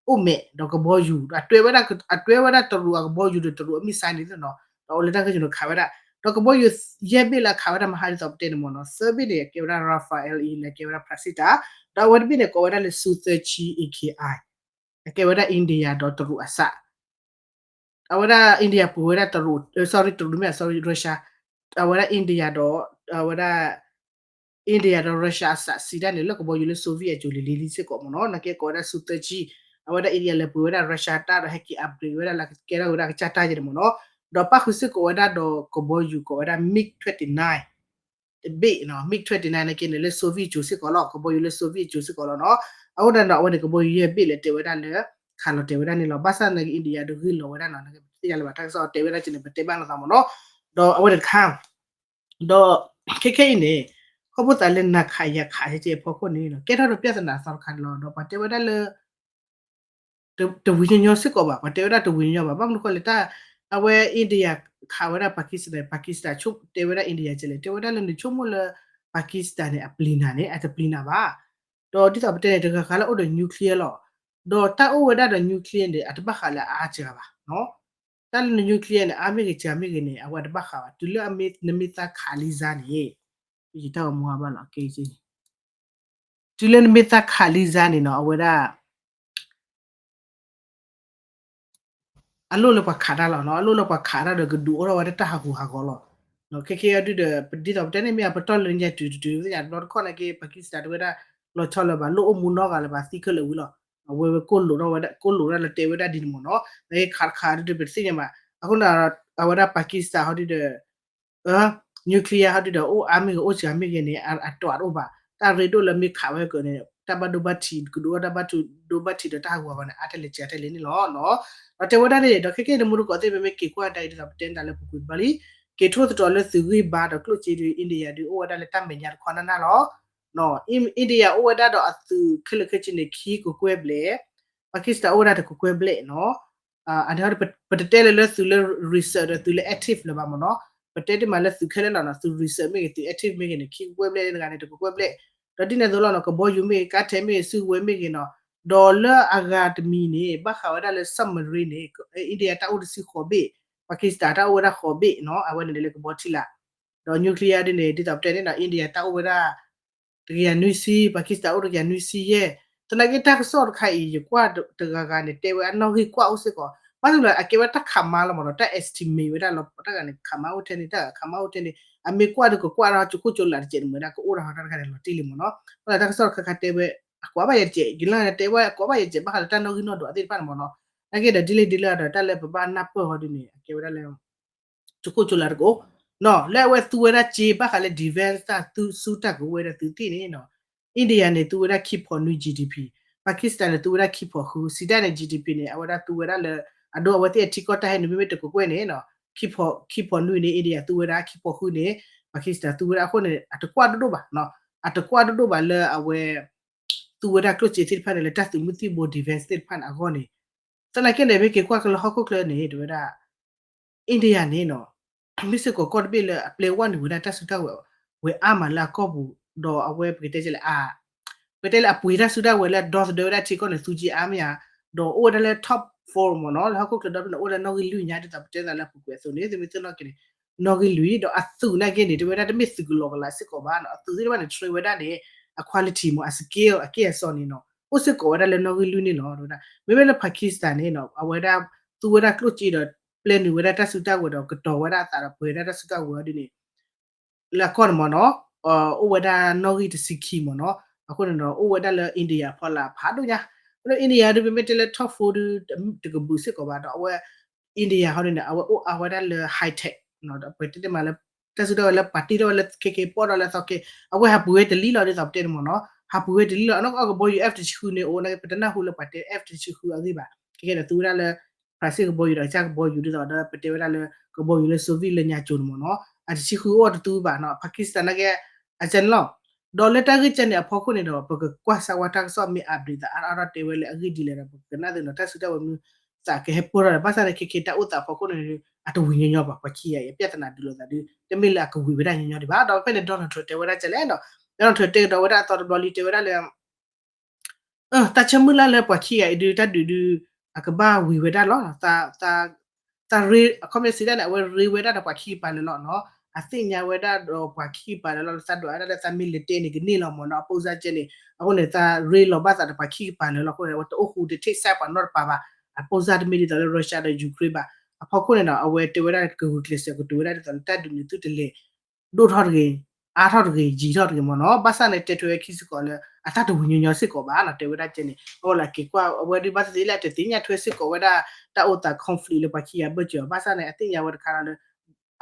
အိၣ်မဲာ်ဒီးကဘီယူၤ ဒီး အတွဲဝဲဒၣ်တရူးအကဘီယူၤဒီးတရူးအ missile န့ၣ်နီၤ ဒီးအိၣ်လၢတၢ်ဂ့ၢ်ကၠိၤန့ၣ်ခးဝဲဒၣ် ဒီးကဘီယူၤယဲၢ်ဘ့ၣ်လၢအခးဝဲဒၣ်မဟါဒ်သိးပတဲန့ၣ်မ့ၢ်နီၤ သၢဘ့ၣ်န့ၣ် အကဲဝဲဒၣ် Rafale အံၤ လၢကဲဝဲဒၣ် Praslin ဒီးအဝဲတဘ့ၣ်န့ၣ်ကိးဝဲဒၣ်လၢ Su thirty A K I အကဲဝဲဒၣ် India ဒီးတရူးအစး အဝဲဒၣ် India ပှ့ၤဝဲဒၣ်တရူး sorry တရူးမ့ၢ် sorry Russia အဝဲဒၣ် India ဒီး အဝဲဒၣ် India ဒီး Russia အစးစံးတၢ်န့ၣ် လၢကဘီယူၤလၢ Soviet အစိၤလံၤလံၤလံၤစ့ၢ်ကီးမ့ၢ်နီၤ နာ်က့ကိးဝဲဒၣ် Su thirty အဝဲဒၣ် India လဲၤပှ့ၤဝဲဒၣ် Russia တၢ်ဒီးဟဲက့ၤ upgrade ဝဲဒၣ်လၢကကဲထီၣ်ဝဲဒၣ်ကစၢ်တၢ်ယဲန့ၣ်မ့ၢ်နီၤ ဒီးပၣ်ဃုာ်စ့ၢ်ကီးဝဲဒၣ်ဒီးကဘီယူၤကိးဝဲဒၣ် MiG twenty-nine တဘ့ၣ်နီၤ MiG twenty-nine နာ်က့န့ၣ်လၢ Soviet အစိၤစ့ၢ်ကီးလီၤ ကဘီယူၤလၢ Soviet အစိၤစ့ၢ်ကီးလီၤနီၤ အဃိသတးဒီး အဝဲန့ၣ်ကဘီယူၤယဲၢ်ဘ့ၣ်လၢတဲဝဲဒၣ်လၢ ခးလီၤတဲာ်ဝဲဒၣ်န့ၣ်လီၤ ဘၣ်ဆၣ်နာ်က့ India ဒုးဂ့ၢ်လီၤဝဲဒၣ်နီၤ နာ်က့ပသ့ၣ်ညါလၢၤဘၣ် တၢ်ကစီၣ်တဲဝဲဒၣ်ကန့ၣ် ပတဲဘၣ်လိာ်သးမ့ၢ်နီၤ ဒီးအဝဲန့ၣ်တခါ ဒီးခဲခဲအံၤန့ၣ် ခီဖျိသးလၢနၤခးယၤခးကဲကဲအဖီခိၣ်န့ၣ် ကဲထီၣ်ဒီး ပြဿနာ သီတခါန့ၣ်လီၤ ဒီးပှၤတဲဝဲဒၣ်လၢ တဝံၤညီညီစ့ၢ်ကီးဘၣ် ပှၤတဲဝဲဒၣ်တဝံၤညီညီဘၣ် ဘၣ်မနုၤဃိလဲၣ်တၢ် အဝဲ India ခးဝဲဒၣ် Pakistan Pakistan တဲဝဲဒၣ် India ကလဲၣ် တဲဝဲဒၣ်လၢနဆိကမိၣ်လၢ Pakistan န့ၣ် အပျံၤနၤန့ၣ် အတပျံၤနၤဘၣ် ဒီးဒ်သိးပတဲန့ၣ် တဂၤဃးလၢအိၣ်ဒီး nuclear လီၤ ဒီးတၢ်အိၣ်ဝဲဒၣ်ဒီး nuclear န့ၣ် အတဘၣ်ဃးလၢအအါစှၤဘၣ် တၢ်လၢန nuclear န့ၣ် အါမ့ၢ်ဂ့ၤစှၤမ့ၢ်ဂ့ၤန့ၣ် အဝဲတဘၣ်ဃးဘၣ် တုၤလၢနမ့ၢ်သးခးလံစါန့ၣ် ယတၢ်ဂီၤမူဟးဘၣ်လီၤ ကဲ တုၤလၢနမ့ၢ်သးခးလံစါန့ၣ်နီၤ အဝဲဒၣ် အလိၣ်လၢပှၤခးတၢ်လီၤနီၤ, အလိၣ်လၢပှၤခးတၢ်ဒီးကဒုးအိၣ်ထီၣ်ဝဲဒၣ်တၢ်ဟးဂူာ်ဟးဂီၤလီၤ. ခဲကဲအံၤဒုဒီး ဒ်သိးပတဲန့ၣ်မ့ၢ်အပတီၢ်လၢညါတုၤတုၤသ့ၣ်ညါတဘျီတခီၣ်နာ်က့ Pakistan တဲဝဲဒၣ် လီၤဆီလၢၤဘၣ် လိၣ်အိၣ်မူနီတဂၤလၢၤဘၣ် သံခဲလၢာ်ဝံၤလီၤ. အဝဲဝဲကိၢ်လိာ်ထီၣ်ဝဲဒၣ် ကိၢ်လိာ်ဒၣ်လၢတဲဝဲဒၣ်ဒ်န့ၣ်မ့ၢ်နီၤ, နာ်က့ခးတခးဒုဒီးပတသ့ၣ်ညါဘၣ်. အဃိန့ၣ် အဝဲဒၣ် Pakistan ဟီဒုဒီး nuclear ဟီဒုဒီး အိၣ်အါမ့ၢ်ဂ့ၤ အိၣ်စှၤမ့ၢ်ဂ့ၤန့ၣ် အတၢ်တအိၣ်ဘၣ်. တၢ်ရ့ဒိၣ်လၢမ့ၢ်ခးဝဲကၢးန့ၣ် တၢ်ဘၣ်ဒိဘၣ်ထံး ကဒုးအိၣ်တၢ်ဘၣ်ဒိဘၣ်ထံးဒီးတၢ်ဟးဂူာ်ဟးဂီၤန့ၣ် အါထဲလဲၣ်စှၤထဲလဲၣ်န့ၣ်လီၤ. ဒီးတဲဝဲဒၣ်န့ၣ် ဒီးခဲကဲန့ၣ် မူတကိးသ့ၣ် ပမ့ၢ်က့ၤကွၢ်ဒၣ်အံၤဒ်သိးပတဲဒၣ်လၢပူၤကွံာ်တဘျီလံ, က့ၤထိၣ်သတြီၤလၢသုးဂံၢ်ဘါဒီးကျိၣ်စ့ဒီး India ဒုးအိၣ်ဝဲဒၣ်လၢတၢ်မဲာ်ညါတခီနၢ်နၢ်လီၤ. India အိၣ်ဝဲဒၣ်ဒီးအသုးခဲလၢာ်ခဲဆ့န့ၣ် ခံကကွဲၢ်ဘျဲၣ်, Pakistan အိၣ်ဝဲဒၣ်တကကွဲၢ်ဘျဲၣ်နီၤ. အန့ၣ် ပတတဲလၢလၢသုးလၢ reserve ဒီးသုးလၢ active လၢၤဘၣ်မ့ၢ်နီၤ, ပတဲတ့ၢ်မးလၢသုးခဲလၢာ်လီၤနီၤ, သုး reserve မ့ၢ်ဂ့ၤ သုး active မ့ၢ်ဂ့ၤန့ၣ် ခံကကွဲၢ်ဘျဲၣ်တဂၤန့ၣ် တကကွဲၢ်ဘျဲၣ်. ဒီးဒ်န့ၣ်အသိးလီၤနီၤ ကဘီယူၤမ့ၢ်ဂ့ၤ ကါထဲးမ့ၢ်ဂ့ၤ စုကဝဲၤမ့ၢ်ဂ့ၤနီၤ, ဒီးလၢအဂၤတမံၤန့ၣ် ဘၣ်ဃးဝဲဒၣ်လၢ submarine န့ၣ် India တၢ်အိၣ်တဆံဃိးဘ့ၣ်, Pakistan တၢ်အိၣ်ဝဲဒၣ်ဃိးဘ့ၣ်နီၤ, အဝဲန့ၣ်လၢကဘီထံလာ်. ဒီး nuclear ဒ်န့ၣ် ဒ်သိးပတဲန့ၣ်နီၤ India တၢ်အိၣ်ဝဲဒၣ် တကယၤနွံဆံ, Pakistan အိၣ်တကယၤနွံဆံယဲၢ်. သနာ်က့တၢ်ကစီၣ်တခါအံၤ ယကွၢ်တဂၤဂၤန့ၣ် တဲဝဲအနီၣ်ဂံၢ်ကွၢ်အိၣ်စ့ၢ်ကီး, ဘၣ်ဆၣ်လၢအကဲဝဲတၢ်ခးမါလီၤမ့ၢ်နီၤ, တၢ် estimate ဝဲဒၣ်လီၤ, တၢ်ဂၤန့ၣ် ခးမါအိၣ်ထဲန့ၣ် တၢ်ဂၤခးမါအိၣ်ထဲန့ၣ်, အမ့ၢ်ကွၢ်ဒီးကကွၢ်ဒီး ကၠိခိၣ်ကၠိလးတစဲးန့ၣ် မ့ၢ်ဝဲဒၣ်ကအိၣ်ဒီးဟီတၢ်တခါန့ၣ် လီၤတံၢ်လံမ့ၢ်နီၤ. ဘၣ်ဆၣ်တၢ်ကစီၣ်တခါခါတဲဝဲ အကွၢ်ဘၣ်ယဲၢ်တစဲး, ကလၢ်န့ၣ်တဲဝဲအကွၢ်ဘၣ်ယဲၢ်တစဲး ဘၣ်ဃးလၢတၢ်နီၣ်ဂံၢ်နီၣ်ဒွးသ့ၣ်တဖၣ်န့ၣ်မ့ၢ်နီၤ. နာ်က့ဒီးဒ်လဲၣ်ဒ်လဲၣ်ဒီး တၢ်လၢပဘၣ်နၢ်ပၢၢ်ဟီဒ်န့ၣ် အကဲဝဲဒၣ်လၢ ကၠိခိၣ်ကၠိလးတကအိၣ်နီၤ, လၢအဝဲသူဝဲဒၣ်စ့ ဘၣ်ဃးလၢ defense တၢ်သူဆူတၢ်ကဝဲၤဒီးသုးသ့ၣ်န့ၣ်နီၤ, India န့ၣ် သူဝဲဒၣ်ခံဖီနွံ GDP, Pakistan န့ၣ် သူဝဲဒၣ်ခံဖီဃု, စံးဒၣ်န့ၣ် GDP န့ၣ် အဝဲဒၣ်သူဝဲဒၣ်လၢ အဒိအဝဲသ့ၣ်အထံကီၢ်တၢ်ဟဲနုာ်မ့မ့ၢ်တကကွဲၢ်န့ၣ်နီၤ, ခံဖီနွံန့ၣ် India သူဝဲဒၣ် ခံဖီဃုန့ၣ် Pakistan သူဝဲဒၣ်အဃိန့ၣ် အတကွၢ်ဒိၣ်ဒိၣ်ဘၣ်နီၤ, အတကွၢ်ဒိၣ်ဒိၣ်ဘၣ်လၢအဝဲ သူဝဲဒၣ်ကျိၣ်စ့သ့ၣ်တဖၣ်န့ၣ် လၢတၢ်သုးမုၢ်သံၣ်ဘိ defense သ့ၣ်တဖၣ်န့ၣ်အဂီၢ်န့ၣ် သနာ်က့န့ၣ် မ့ၢ်က့ၤကွၢ်ကလၢဟီၣ်ခိၣ်ချၢန့ၣ် တဲဝဲဒၣ် India န့ၣ်နီၤ မ့ၢ်စ့ၢ်ကီးကီၢ်တဘ့ၣ်လၢအပျဲဝဲနုာ်ဝဲဒၣ်တၢ်စုတၢ်ဝဲၤ ဝဲအါမးလၢအကီၢ်ပူၤ, ဒီးအဝဲပကတဲလဲၣ် ပကတဲလၢအပှ့ၤတၢ်စုတၢ်ဝဲၤလၢအဒီသဒၢဝဲဒၣ်ထံကီၢ်န့ၣ် သူက့အါမးဧါ, ဒီးအိၣ်ဝဲဒၣ်လၢ top four မ့ၢ်နီၤ, လၢဟီၣ်ခိၣ်ချၢဒီဖျၢၣ်န့ၣ် အိၣ်လၢနီၣ်ဂံၢ်လွံၢ်ညါ ဒ်သိးပတဲသးလၢအပူၤကွံာ်အသိးန့ၣ် သုမ့ၢ်သ့ၣ်နီၣ်က့ၤန့ၣ် နီၣ်ဂံၢ်လွံၢ်, ဒီးအသုးနာ်က့န့ၣ် တဲဝဲဒၣ်တမ့ၢ်သုးကလီကလးစ့ၢ်ကီးဘၣ်နီၤ, အသုးသ့ၣ်တဖၣ်န့ၣ် train ဝဲဒၣ်န့ၣ် အ quality မ့ၢ် အ skill အက့ၢ်အစီန့ၣ်နီၤ အိၣ်စ့ၢ်ကီးဝဲဒၣ်လၢနီၣ်ဂံၢ်လွံၢ်န့ၣ်လီၤ. တဲဝဲဒၣ် မ့မ့ၢ်လၢ Pakistan န့ၣ်နီၤ အဝဲဒၣ် သူဝဲဒၣ်ကျိၣ်စ့ဒီး ပျဲနုာ်ဝဲဒၣ်တၢ်စုတၢ်ဝဲၤဒီး ကတီၤဝဲဒၣ်အသးဒီးပှဲၤဒၣ်တၢ်စုတၢ်ဝဲၤအီၤဒ်န့ၣ် လၢအကီၢ်န့ၣ်မ့ၢ်နီၤ အိၣ်ဝဲဒၣ်နီၣ်ဂံၢ်တဆံခံမ့ၢ်နီၤ, အဃိန့ၣ်ဒီး အိၣ်ဝဲဒၣ်လၢ India ဖီလာ်ဖးဒိၣ်ညါ, ဒီး India ဒုး မ့မ့ၢ်တဲလၢ top four ဒုး တကဘုးစ့ၢ်ကီးဘၣ်ဒီး အဝဲ India ဟီဒ်န့ၣ် အဝဲအိၣ်အါဝဲဒၣ်လၢ high tech ဒီးပတဲတ့ၢ်မးလၢ တၢ်စုတၢ်ဝဲၤလၢပှၤတ့ထီၣ်ဝဲလၢခဲက့ၤပီၣ်ထီၣ်လၢအသီက့ၤ အဝဲဟးပှ့ၤဝဲတလံလီၤ ဒ်သိးပတဲန့ၣ်မ့ၢ်နီၤ, ဟးပှ့ၤဝဲတလံလီၤ, အနီၢ်ကီၢ်ကဘီယူၤ F တဆံဃုန့ၣ် အိၣ်နာ်က့ ပတနၢ်ဟူလၢပှၤတဲ F တဆံဃုအဂ့ၢ်ဘၣ်, ခဲကဲဒီးသူဝဲဒၣ်လၢ ဖရၣ်စ့ၣ်ကဘီယူၤဒီးကစၢ်ကဘီယူၤ ဒ်သိးဒီးပတဲဝဲဒၣ်လၢ ကဘီယူၤလၢ Soviet လၢညါကၠိၤန့ၣ်မ့ၢ်နီၤ, အတဆံဃုအိၣ်တသူဘၣ်နီၤ, Pakistan နာ်က့ အကန့ၣ်လီၤ. ဒီးလၢတၢ်ဂ့ၢ်ကဲန့ၣ်အဖီခိၣ်န့ၣ်ဒီး ပကကွၢ်စၢ်ဝဲတၢ်ကစီၣ်မ့ၢ် update သးအါထီၣ်အါထီၣ်တဲဝဲလၢအဂ့ၢ်ဒ်လဲၣ်ဒီး ပကကနၣ်သုနီၤ, တၢ်စုတၢ်ဝဲၤမနုၤသးကဟဲပၢၢ်ထီၣ်ဒီး ဘၣ်ဆၣ်န့ၣ် ခဲကဲတၢ်အိၣ်သးအဖီခိၣ်န့ၣ် အတဝံၤညီညီဘၣ်, ပှၤခံဂၤအံၤ အပြဿနာဒုးလိာ်သးဒုး တမ့ၢ်လၢအကဝံၤဝဲဒၣ်ညီညီဒံးဘၣ်. ဒီးဖဲန့ၣ် Donald Trump တဲဝဲဒၣ်ကဲလဲၣ်နီၤ, Donald Trump တဲကဒီးဝဲဒၣ်အသီတဘျီလံ တဲဝဲဒၣ်လၢ တၢ်ဆၢမုၢ်လၢ်လၢပှၤခံဂၤအံၤဒုး တၢ်ဒုးဒုး အကဘၣ်ဝံၤဝဲဒၣ်လီၤ. သးရ့ အခီပညီစံးဒၣ်န့ၣ် အဝဲရ့ဝဲဒၣ်ဒီးပှၤခံကပၤလၢာ်လီၤနီၤ, အသ့ၣ်ညါဝဲဒၣ်ဒီးပှၤခံကပၤလၢာ်လီၤ, သးဒွးဝဲဒၣ်လၢသးမ့ၢ်လဲၤတဲန့ၣ်ကန့ၢ်လီၤမ့ၢ်နီၤ, အပိစါကဲန့ၣ် အဃိန့ၣ် သးရ့လီၤဘၣ်သးဒီးပှၤခံကပၤလၢာ်လီၤ, အဃိန့ၣ် အဝဲတအိၣ်ဃူတထံၣ်စဲပှၤနီတပၤဘၣ်, အပိစါတမ့ၢ်ဒ်သိးလၢ Russia ဒီး Ukraine ဘၣ်. အဖီခိၣ်န့ၣ်ဒီး အဝဲတဲဝဲဒၣ်ကဂုာ်ကျဲးစၢးကတိၤဝဲဒၣ်ဒ်သိးလၢတၢ်ဒုးန့ၣ် သုတလဲၤ ဒိၣ်ထီၣ်တဂ့ၤ, အါထီၣ်တဂ့ၤ, ယံာ်ထီၣ်တဂ့ၤမ့ၢ်နီၤ, ဘၣ်ဆၣ်န့ၣ် တဲထွဲဝဲခံစ့ၢ်ကီးလၢ အတၢ်တဝံၤညီညီစ့ၢ်ကီးဘၣ်နီၤ, တဲဝဲဒၣ်ကဲန့ၣ် အဝဲလၢက့ၤကွၢ် အဝဲဒုးဘၣ်သ့ၣ်သ့ၣ်လၢတသ့ၣ်ညါထွဲစ့ၢ်ကီးဝဲဒၣ် တၢ်အိၣ်သး conflict လၢပှၤခံဂၤဘၢၣ်စၢၤအီၤ, ဘၣ်ဆၣ်န့ၣ် အသ့ၣ်ညါဝဲတခါလီၤလၢ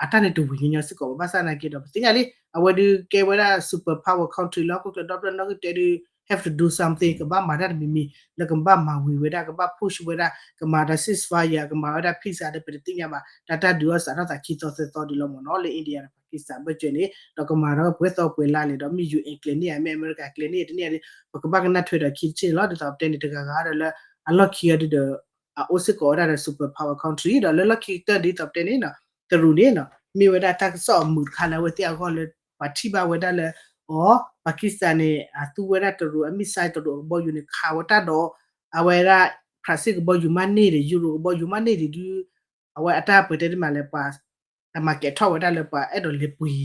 အတၢ်န့ၣ်တဝံၤညီညီစ့ၢ်ကီးဘၣ်, ဘၣ်ဆၣ်နာ်က့ဒီး ပသ့ၣ်ညါလံ အဝဲဒုးကဲဝဲဒၣ် super power country လၢဟီၣ်ခိၣ်ချၢဒီဖျၢၣ်နီၣ်ဂံၢ်တဲဒုး have to do something ကဘၣ်မၤတၢ်တမံၤမံၤ လၢကဘၣ်မၤဝံၤဝဲဒၣ် ကဘၣ် push ဝဲဒၣ် ကမၤဒီး ceasefire ကမၤဝဲဒၣ် peace ဒီးပတသ့ၣ်ညါဘၣ် တၢ်တၢ်ဒုးအီၣ်စးထီၣ်သးခံသီသၢသီဒုးလီၤမ့ၢ်နီၤ, လၢ India ဒီး Pakistan ဘၢၣ်စၢၤန့ၣ် ဒီးကမၤဒီးပှဲၤသီပှဲၤလါလဲၣ်ဒီး မ့ၢ် ယူၣ်အဲၣ် ကျဲၤန့ၢ်ဧါ မ့ၢ်အမဲရကၤကျဲၤန့ၢ်တန့ၢ်ဧါဒီး ပကဘၣ်ကနၣ်ထွဲဒီးခံတဆ့ၣ်န့ၣ်လီၤ, ဒ်သိးပတဲန့ၣ် တဂၤဂၤဒီးလၢ အလီၢ်ခံအီၤဒုးဒီး အအိၣ်စ့ၢ်ကီးဝဲဒၣ်ဒီး super power country ဒီးလၢလီၢ်ခံကတၢၢ်ဒ်သိးပတဲန့ၣ်နီၤ တရူးန့ၣ်နီၤ မ့ၢ်ဝဲဒၣ်တၢ်ကစီၣ်အမုာ်တခါလၢအဝဲသ့ၣ်အဂီၢ်လၢ ပှၤထံၣ်ဘၣ်ဝဲဒၣ်လၢ အီၤ Pakistan န့ၣ် အသူဝဲဒၣ်တရူးအ missile တရူးအကဘီယူၤန့ၣ် ခးဝဲတၢ်ဒီး အဝဲဒၣ် ဖရၣ်စ့ၣ်ကဘီယူၤမးန့ၢ်ဒံး ယူရိကဘီယူၤမးန့ၢ်ဒံးဒုး အဝဲအတၢ်ပှဲၤတဲတမးလၢပှၤ အမၤကဲးထီၣ်ဝဲဒၣ်လၢပှၤအဲၣ်ဒိးလဲၤပှ့ၤ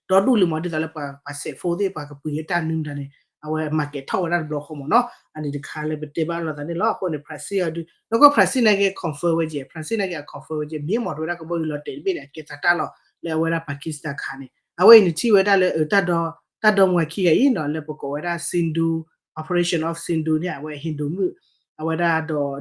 ဒီဒူၣ်လံမး ဒ်သိးလၢပှၤ ပှၤစဲးဖိသ့ၣ် ပှၤကပှ့ၤတၢ်နုၤမတၤန့ၣ် အဝဲမၤကဲၤထီၣ်ဝဲဒၣ်တဘျီဃီမ့ၢ်နီၤ. အန့ၣ်တခါလၢပတဲဘၣ်လိာ်သးန့ၣ်လီၤ. အဃိန့ၣ် Brazil အီၤဒုး နီၢ်ကီၢ် Brazil နာ်က့ confirm ဝဲက့ၤ, Brazil နာ်က့ အ confirm ဝဲက့ၤ မ့ၢ်မ့ၢ်တဝဲဒၣ်ကဘီယူၤလီၤတဲာ်တဘ့ၣ်န့ၣ် အကဲသးတၢ်လီၤ လၢအဝဲဒၣ် Pakistan ခါန့ၣ် အဝဲအံၤန့ၣ်ထံၣ်ဝဲဒၣ်လၢ တၢ်ဒီမါဝၤခံဂၤအံၤနီၤ လၢပကိးဝဲဒၣ် Sindhu, Operation of Sindoor န့ၣ် အဝဲ Hindu မုၣ် အဝဲဒၣ်ဒီး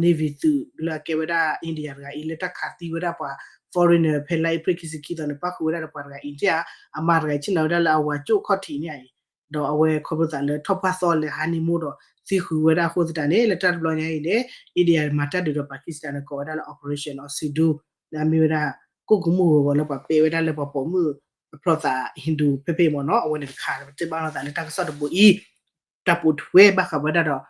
Navy သုးလၢအကဲဝဲဒၣ် India တဂၤအံၤ လၢတၢ်ခးသံဝဲဒၣ်ပှၤ foreigner ဖဲလါအ့ဖြ့ၣ်ခံဆံခံသီန့ၣ် ပၣ်ဃုာ်ဝဲဒၣ်ဒီးပှၤတဂၤအံၤန့ၣ်ဧါ, အမါတဂၤအံၤ ဆ့ၣ်နီၤဝဲဒၣ်လၢအဝၤကၠိၣ်ခီၣ်ထံးန့ၣ်ဧါအံၤ, ဒီးအဝဲခီဖျိသးလၢထီၣ်ပှၢ်သီလဲၤ honeymoon ဒီးသံဃုာ်ဝဲဒၣ်အဃိသတးန့ၣ် လၢတၢ်တဘျီညါအံၤန့ၣ် India မၤတၢ်ဒုးဒီး Pakistan န့ၣ် ကိးဝဲဒၣ်လၢ Operation of Sindoor လၢအမ့ၢ်ဝဲဒၣ် ကိၣ်ကမူၣ်ဂီၤဂီၤလၢပှၤပဲာ်ဝဲဒၣ်လၢပှၤပိာ်မုၣ်အဖျီသး Hindu ဖဲဖဲမ့ၢ်နီၤ. အဝဲန့ၣ်တခါ ပတဲဘၣ်လိာ်သးလၢတၢ်ကစီၣ်တဘိအံၤ တၢ်ပိာ်ထွဲဘၣ်ဃးဝဲဒၣ်ဒီး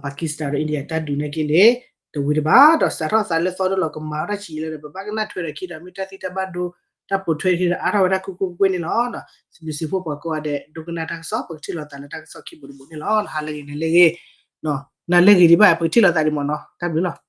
Pakistan ဒီး India တၢ်ဒုးနာ်က့န့ၣ် တဝံၤတဘၣ် ဒီးစးထီၣ်သးလၢသီဒိၣ်လီၤကမၤဝဲဒၣ်ဆံးလၢ ပဘၣ်ကနၣ်ထွဲဒီးခံဒီး မ့ၢ်တၢ်သံတၢ်ဘၣ်ဒိ တၢ်ပိာ်ထွဲခံဒီး အါထီၣ်ဝဲဒၣ်ကွ့ၢ်ကွ့ၢ်ကွ့ၢ်န့ၣ်လီၤ. စံးဘျုးစံးဖှိၣ်ပှၤကိးဂၤဒဲး ဒိကနၣ်တၢ်ကစီၣ် ပကထံၣ်လိာ်သးလၢတၢ်ကစီၣ်ခံဘိတဘိန့ၣ်လီၤ. ဟါလၢဂ့ၤ နၤလၢဂ့ၤ နၤလၢဂ့ၤဒံးဘၣ် ပကထံၣ်လိာ်သးဒံးမ့ၢ်နီၤ. တၢ်ဘျုးလီၤ.